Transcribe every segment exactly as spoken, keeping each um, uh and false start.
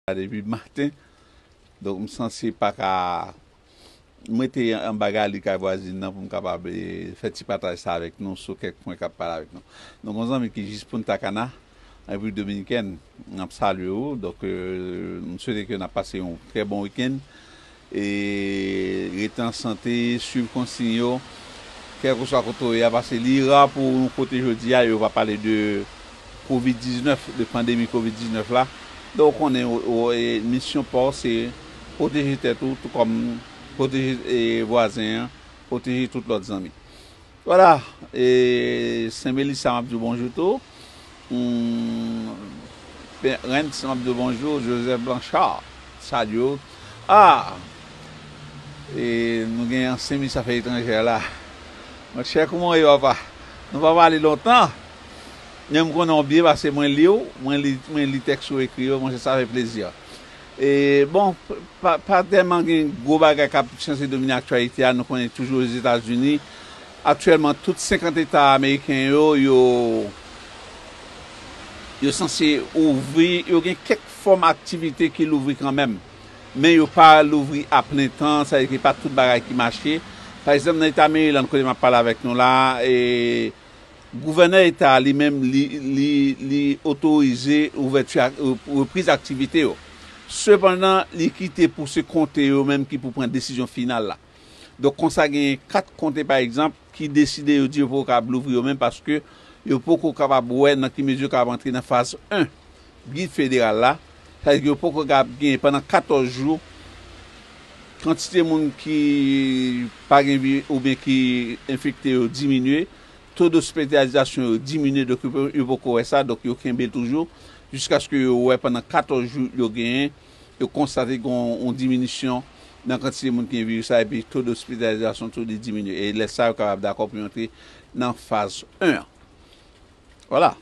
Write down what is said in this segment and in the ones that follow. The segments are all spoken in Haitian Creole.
la depi maten. Donk, m sanse pa ka. M rete anba gali kay vwazin nan pou m kapab, eh, fè ti pataj sa avèk nou sou kèk pwen k ap pale avèk nou. Nou gen yon zanmi ki jis Punta Cana, an Repiblik Dominikèn, n ap salye w. Donk, eh, m swete ke n ap pase yon trè bon wikenn. E rete an sante, swiv konsiy yo, kèlkeswa kote w ye a, paske li ra pou yon kote jodi a, yo pa pale de kovid diznèf, de pandemi kovid diznèf la. Donk, ou konnen, ou, ou, e, misyon pa w, se pwoteje tèt ou, tou kòm pwoteje, e, vwazen an, pwoteje tout lòt zanmi. Vwala, e, Sen Melissa, m ap di w bonjou tou. Hmm, Rens, m ap di w bonjou. Joseph Blanchard, salye w. Ah! E, nou gen ansyen minis afè etranjè la. Monchè, kouman w ye, papa? Nou pa pale lontan. Men m konnen w byen, paske mwen li w, mwen li, mwen li tèks ou ekri yo, monchè, sa fè plezi. E, bon, pa, pa tèlman gen gwo bagay k ap sanse domine aktyalite a, nou konnen toujou Ozetazini. Aktyèlman, tout senkant eta ameriken yo, yo, yo sanse ouvri, yo gen kèk fòm aktivite ki louvri kanmenm. Men yo pa louvri a plen tan, sa vle di ke pa tout bagay ki mache. Pa egzanp, nan eta Maryland, kote m ap pale avèk nou la, e, gouvènè eta a li menm, li, li, li otorize ouvèti ak, repriz aktivite yo. Sepandan, li kite pou se konte yo menm ki pou pran desizyon final la. Donk, konsa, gen kat konte, pa egzanp, ki deside, yo di yo poko kab louvri yo menm paske yo poko kapab wè nan ki mezi yo kab antre nan faz en gid federal la. Sa vle di yo poko kab gen pandan katòz jou, kantite moun ki pa gen vi oubyen ki enfekte yo diminye, to dospitalizasyon yo diminye, donk yo, yo poko wè sa, donk yo kenbe l toujou, jiskaske yo wè pandan katòz jou yo genyen, yo konstate gen yon, yon diminisyon nan kantite moun ki gen viris la, epi to dospitalizasyon tou li diminye. E lè sa, yo kapab dakò pou yo antre nan faz en an. Vwala.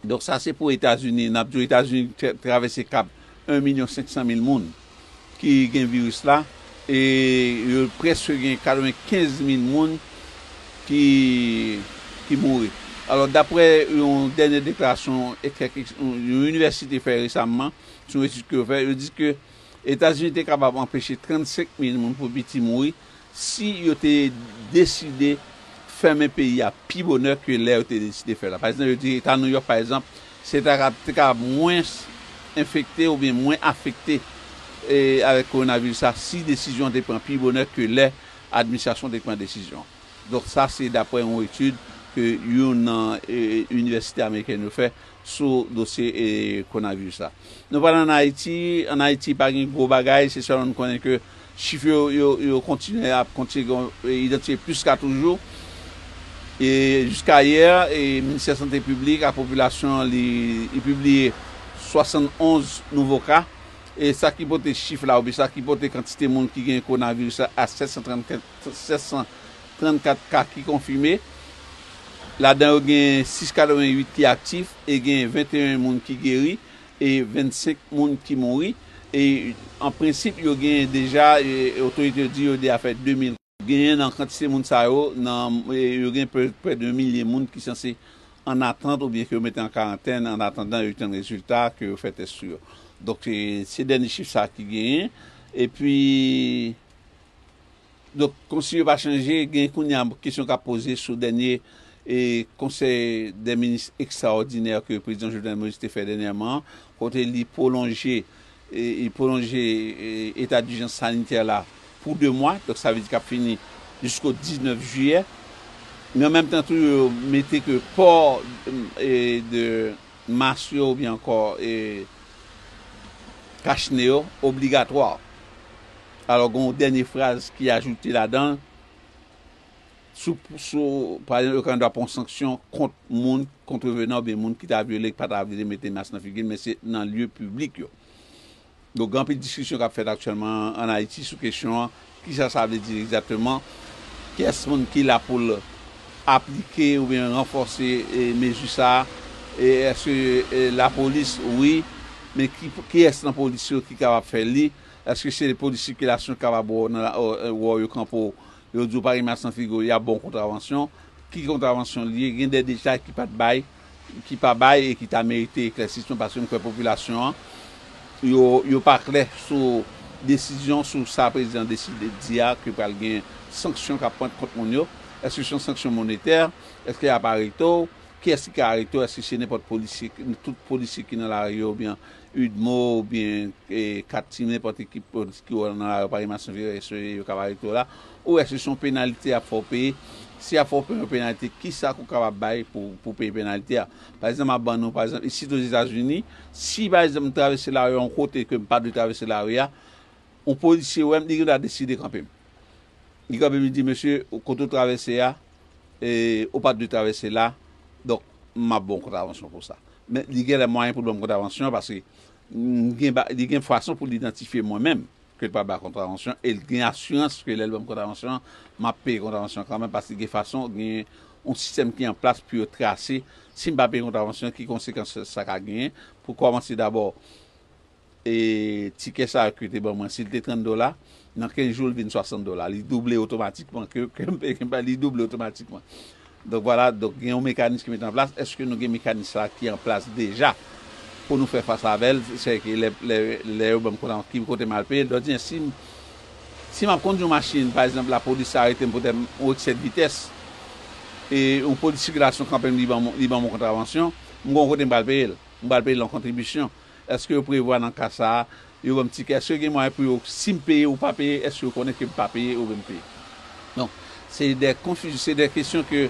Donk, sa se pou Etazini. N ap di w Etazini tra-, travèse kap en milyon senk san mil moun ki gen viris la. E yo prèske gen katrevenkenz mil moun ki, ki mouri. Alò, daprè yon dènye deklarasyon, e kèk, yon inivèsite fè resamman, sou yon etid ke yo fè, yo di ke Etazini te kapab anpeche trannsenk mil moun pou piti mouri si yo te deside fèmen peyi a pi bonè ke lè yo te deside fè la. Pa egzanp, yo di eta New York, pa egzanp, se ta ka, te ka mwens enfekte oubyen mwen afekte, e, avèk kowonaviris la si desizyon an te pran pi bonè ke lè administrasyon te pran desizyon. Donk, sa se daprè yon etid ke youn nan, e, inivèsite amerikèn yo fè sou dosye, e, kowonaviris la. Nou pral ann Ayiti. Ann Ayiti, pa gen gwo bagay. Se sèlman nou konnen ke chif yo, yo, yo kontinye ap kontinye, e, idantifye plis ka toujou. E jiska yè, e, Ministè Sante Piblik ak Popilasyon an, li, li pibliye swasannonz nouvo ka. E sa ki pote chif la, oubyen sa ki pote kantite moun ki gen kowonaviris la a sèt san trannkat, sèt san trannkat ka ki konfime. Ladan yo gen sis katreventuit ki aktif e gen venteyen moun ki geri e vennsenk moun ki mouri. E an prensip, yo gen deja, e, otorite yo di yo deja fè de mil. Genyen nan kantite moun sa yo, nan, e, yo gen pre, prè de milye moun ki sanse an atant oubyen ke yo mete an karantèn an atandan yo jwenn rezilta ke yo fè tès sou yo. Donk, e, se dènye chif sa ki genyen. Epi, donk, konsiy yo pa chanje, gen kounye a kesyon k ap poze sou dènye, e, konsèy dè minis ekstraòdinè ke prezidan Jovenel Moïse te fè dènyèman, kote li pwolonje, e, li pwolonje, e, eta dijans sanitè la pou de mwa, donk sa vle di k ap fini jisko diznèf jiyè. Men an menm tan tou, yo mete ke pò, e, de mas yo oubyen ankò, e, kachne yo obligatwa. Alò, gen yon dènye fraz ki ajoute ladan l, sou, sou, pa egzanp, yo ka gen dwa pran yon sanksyon kont moun kontrevenan oubyen moun ki ta vyole, ki pa ta vle mete mas nan figi l, men se nan lye piblik yo. Donk, gen anpil diskisyon k ap fèt aktyèlman ann Ayiti sou kesyon an, kisa sa vle di egzakteman, kiyès moun ki la pou l aplike oubyen ranfòse, e, mezi sa a, e èske, e, lapolis, wi, men ki, kiyès nan polis yo ki kapab fè li, èske se polis sikilasyon k kapab wè w nan la, wè w yo kanpe w, yo di w pa gen mas nan figi w, y ap ba w kontravansyon. Ki kontravansyon li ye? Gen de detay ki pa t bay, ki pa bay e ki ta merite eklèsisman, paske m kwè popilasyon an, yo, yo pa klè sou desizyon, sou sa prezidan deside di a, ke pral gen sanksyon k ap pran kont moun yo. Èske se yon sanksyon monetè? Èske y ap arete w? Kiyès ki ka arete w? Èske se nenpòt polisye, tout polisye ki nan lari yo, oubyen UDMO, oubyen e, kat tim, nenpòt ekip polis ki w nan lari yo, pa gen machin vire, èske yo ka arete w la? Ou èske se yon penalite y ap fè w peye? Si y ap fè w peye yon penalite, kisa k ou kapab bay pou, pou peye penalite a? Pa egzanp, m ap ban nou, pa egzanp, isit Ozetazini, si pa egzanp m travèse lari a yon kote ke m pa dwe travèse lari a, yon polisye wè m, li gen dwa deside kanpe m. Li kanpe m, li di, "Mesye, kote w travèse a, e, ou pa t dwe travèse la, donk, m ap ba w kontravansyon pou sa." Men li gen lè mwayen pou l ban m kontravansyon, paske m gen ba-, li gen fason pou l idantifye mwen menm ke l pa ba kontravansyon, e l gen asirans ke lè l ban m kontravansyon an, m ap peye kontravansyon an kanmenm, paske gen fason, gen yon sistèm ki an plas pou yo trase, si m pa peye kontravansyon, ki konsekans sa ka genyen. Pou kòmanse dabò, e, tikè sa yo ke yo te ban mwen, si l te trant dola, nan kenz jou, l vin swasant dola. Li double otomatikman, ke, ke m peye, li double otomatikman. Donk, vwala, donk, gen yon mekanis ki mete an plas. Èske nou gen mekanis sa ki an plas deja pou nou fè fas avè l? Sèke lè, lè, lè yo ban m kontan ki kote m al peye, lòt di, si m, si m ap kondui yon machin, pa egzanp, lapolis arete m poutèt yon eksè de vitès, e yon polis sikilasyon kanpe m, li ban m, li ban m yon kontravansyon, m gen yon kote m pral peye l. M pral peye l an kontribisyon. Èske yo prevwa nan ka sa a, yo ban m tikè? Èske gen mwayen pou yo, si m peye ou pa peye, èske yo konnen ke m pa peye oubyen m peye? Donk, se de konfizyon, se de kesyon ke,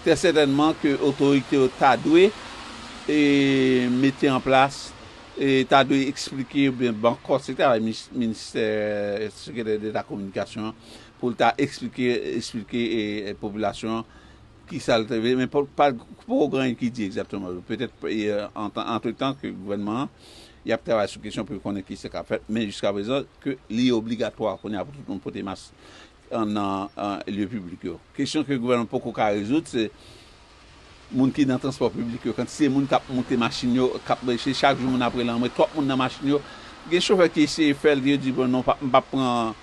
trè sètènman, ke otorite yo ta dwe, e, mete an plas, e, ta dwe eksplike, oubyen, bon, ankò, se travay minis-, ministè, sekretè deta kominikasyon an, pou l ta eksplike, eksplike, e, e, popilasyon an, kisa l te vle, men pa, pa, poko gen anyen ki di egzakteman. Petèt, e, an tan, antretan ke gouvènman an, y ap travay sou kesyon pou yo konnen kisa k ap fèt, men jiskaprezan ke li obligatwa kounye a pou tout moun pote mas an, nan, an lye piblik yo. Kesyon ke gouvènman poko ka rezoud, se moun ki nan transpò piblik yo, kantite moun k ap monte machin yo, k ap, se chak jou moun ap rele anmwe, twòp moun nan machin yo. Gen chofè ki eseye fè l, yo di, "Bon, non, pa, m p ap pran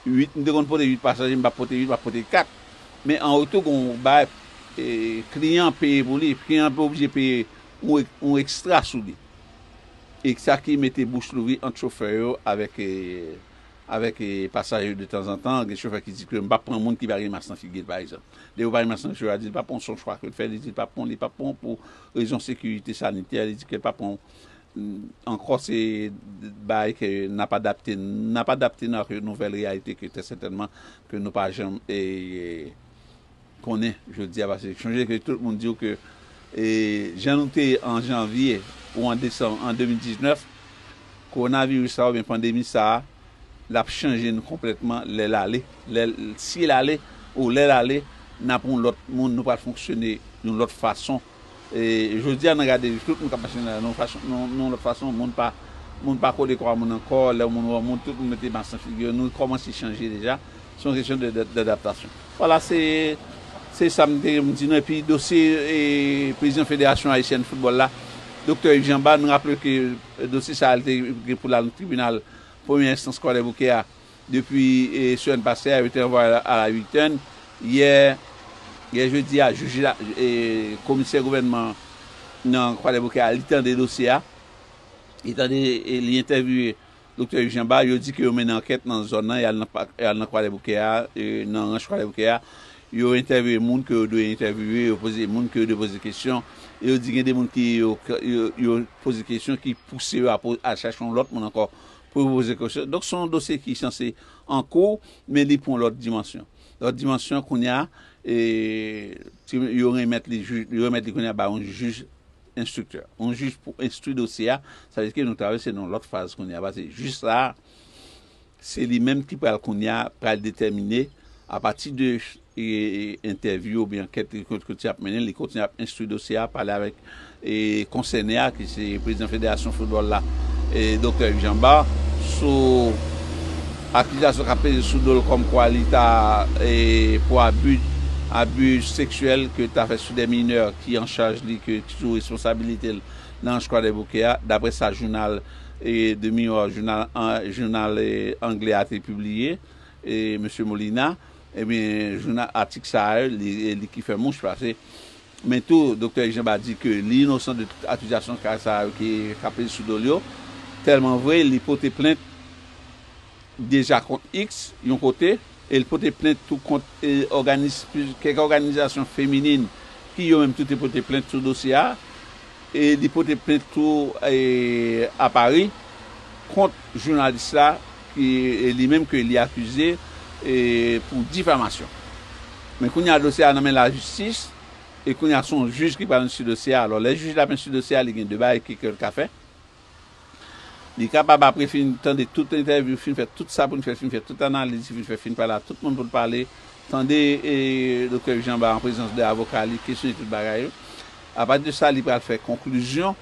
uit, m te konn pote uit pasaje, m p ap pote uit, m ap pote kat." Men an retou, gen yon bagay, e, kliyan peye pou li, kliyan oblije peye yon, yon ekstra sou li. E sa ki mete bouch louvri ant chofè yo avèk, e, avèk, e, pasaje yo detanzantan. Gen chofè ki di ke m p ap pran moun ki pa gen mas nan figi l, pa egzanp. Depi w pa gen mas nan figi w, a di l p ap pran w, se yon chwa ke l fè, li di l p ap pran w, li p ap pran w pou rezon sekirite sanitè, li di ke l p ap pran w. Ankò, se bagay ke n ap adapte, n ap adapte nou ak yon nouvèl reyalite ke trè sètènman ke nou pa janm, e, konnen jodi a, paske sonje ke tout moun di w ke, e, jan nou te ye an janvye ou an desanm an de mil diznèf, kowonaviris sa oubyen pandemi sa a, l ap chanje nou konplètman lè l ale. Lè l, si l ale ou lè l ale, n ap yon lòt moun, nou pral fonksyone yon lòt fason. E, jodi a, n a gade tout moun k ap mache nan, nan fason, nan, nan lòt fason, moun pa, moun pa kole kwa moun ankò, lè moun wè moun, tout moun mete mas nan figi yo, nou kòmanse chanje deja. Se yon kesyon de, de, dadaptasyon. Vwala, se, se sa m te, m di nou. Epi dosye, e, prezidan Federasyon Ayisyèn Foutbòl la, Doktè Yves Jean Bart, nou raple ke dosye sa a, li te gen pou l al nan tribinal premyè enstans Kwadèboukè a depi, e, semèn pase a, yo te ranvwaye l a la huitaine. Yè, yè jedi a, jij la, e, komisè gouvènman nan Kwadèboukè a, li tande dosye a. Li tande, e, li entèvyouwe Doktè Yves Jean Bart, yo di ke yo mennen ankèt nan zòn nan, y al nan pa-, y al nan Kwadèboukè a, e, nan ranch Kwadèboukè a. Yo entèvyouwe moun ke yo dwe entèvyouwe, yo poze moun ke yo dwe poze kesyon. E yo di gen de moun ki yo, yo, yo poze kesyon ki pouse yo a po-, a chache yon lòt moun ankò pou yo poze kesyon. Donk, se yon dosye ki sanse an kou, men li pran yon lòt dimansyon. Lòt dimansyon, kounye a, e, ti-, yo remèt li jij, yo remèt li kounye a ba yon jij enstriktè. Yon jij pou enstwi dosye a, sa vle di ke nou travèse nan yon lòt faz kounye a, paske jij sa a, se li menm ki pral kounye a, pral detèmine apati de, e, e, entèvyou oubyen ankèt ke, ke, ke ti ap mennen, li kontinye ap enstwi dosye a, pale avèk, e, konsène a, ki se prezidan Federasyon Foutbòl la, e, Doktè Yves Jean Bart, sou akizasyon k ap peze sou do l kòmkwa li ta, e, pou abi, abi seksyèl ke l ta fè sou de minè ki an chaj li, ke ki sou responsabilite l nan Ranch Kwadèboukè a, daprè sa jounal, e, The Mirror, jounal an-, jounal, e, anglè a te pibliye, e, mesye Molina, ebyen, jounal, atik sa a, li, e, li ki fè mouch pase. Men tou, Doktè Yves Jean Bart di ke li inosan de tout akizasyon ka sa yo ki, k ap peze sou do l yo. Tèlman vre, li pote plent deja kont X, yon kote, e li pote plent tou kont e, òganis, kèk òganizasyon feminin ki yo menm tou te pote plent sou dosye a, e li pote plent tou e, a Pari kont jounalis la, ki e, li menm ke li akize e, pou difamasyon. Men kounye a dosye a nan men lajistis, e kounye a se yon jij ki pral enstwi dosye a. Alò, lè jij la ap enstwi dosye a, li gen de bagay ki ke l ka fè. Li kapab apre fin tande tout entèvyou, fin fè tout sa pou n fè, fin fè tout analiz, fin fè, fin pale a tout moun pou l pale, tande e, doktè Jean Bart an prezans de avoka li, kesyone tout bagay yo. Apati de sa, li pral fè konklizyon,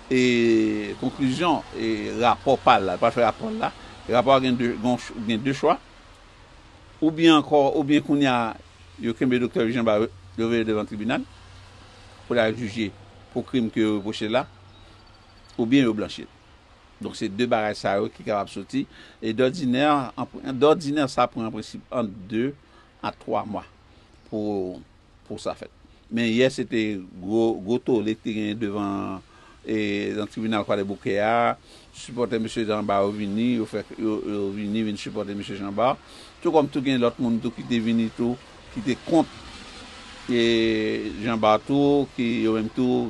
e konklizyon e rapò pa l la, li pral fè rapò l la. Rapò a gen de, gen, gen de chwa. Oubyen ankò, oubyen kounye a, yo kenbe doktè Jean Bart, yo voye l devan tribinal pou l al jije pou krim ke yo repwoche l la, oubyen yo blanchi l. Donk, se de bagay sa yo ki kapab soti. E dòdinè, an pr-, dòdinè, sa pran an prensip ant de a twa mwa pou, pou sa fèt. Men yè, se te gwo, gwo tole ki te genyen devan, e, nan tribinal Kwadèboukè a. Sipòtè mesye Jean Bart yo vini, yo fè, yo, yo vini, vin sipòte mesye Jean Bart. Tou kòm tou gen lòt moun tou ki te vini tou, ki te kont, e, Jean Bart tou, ki yo menm tou,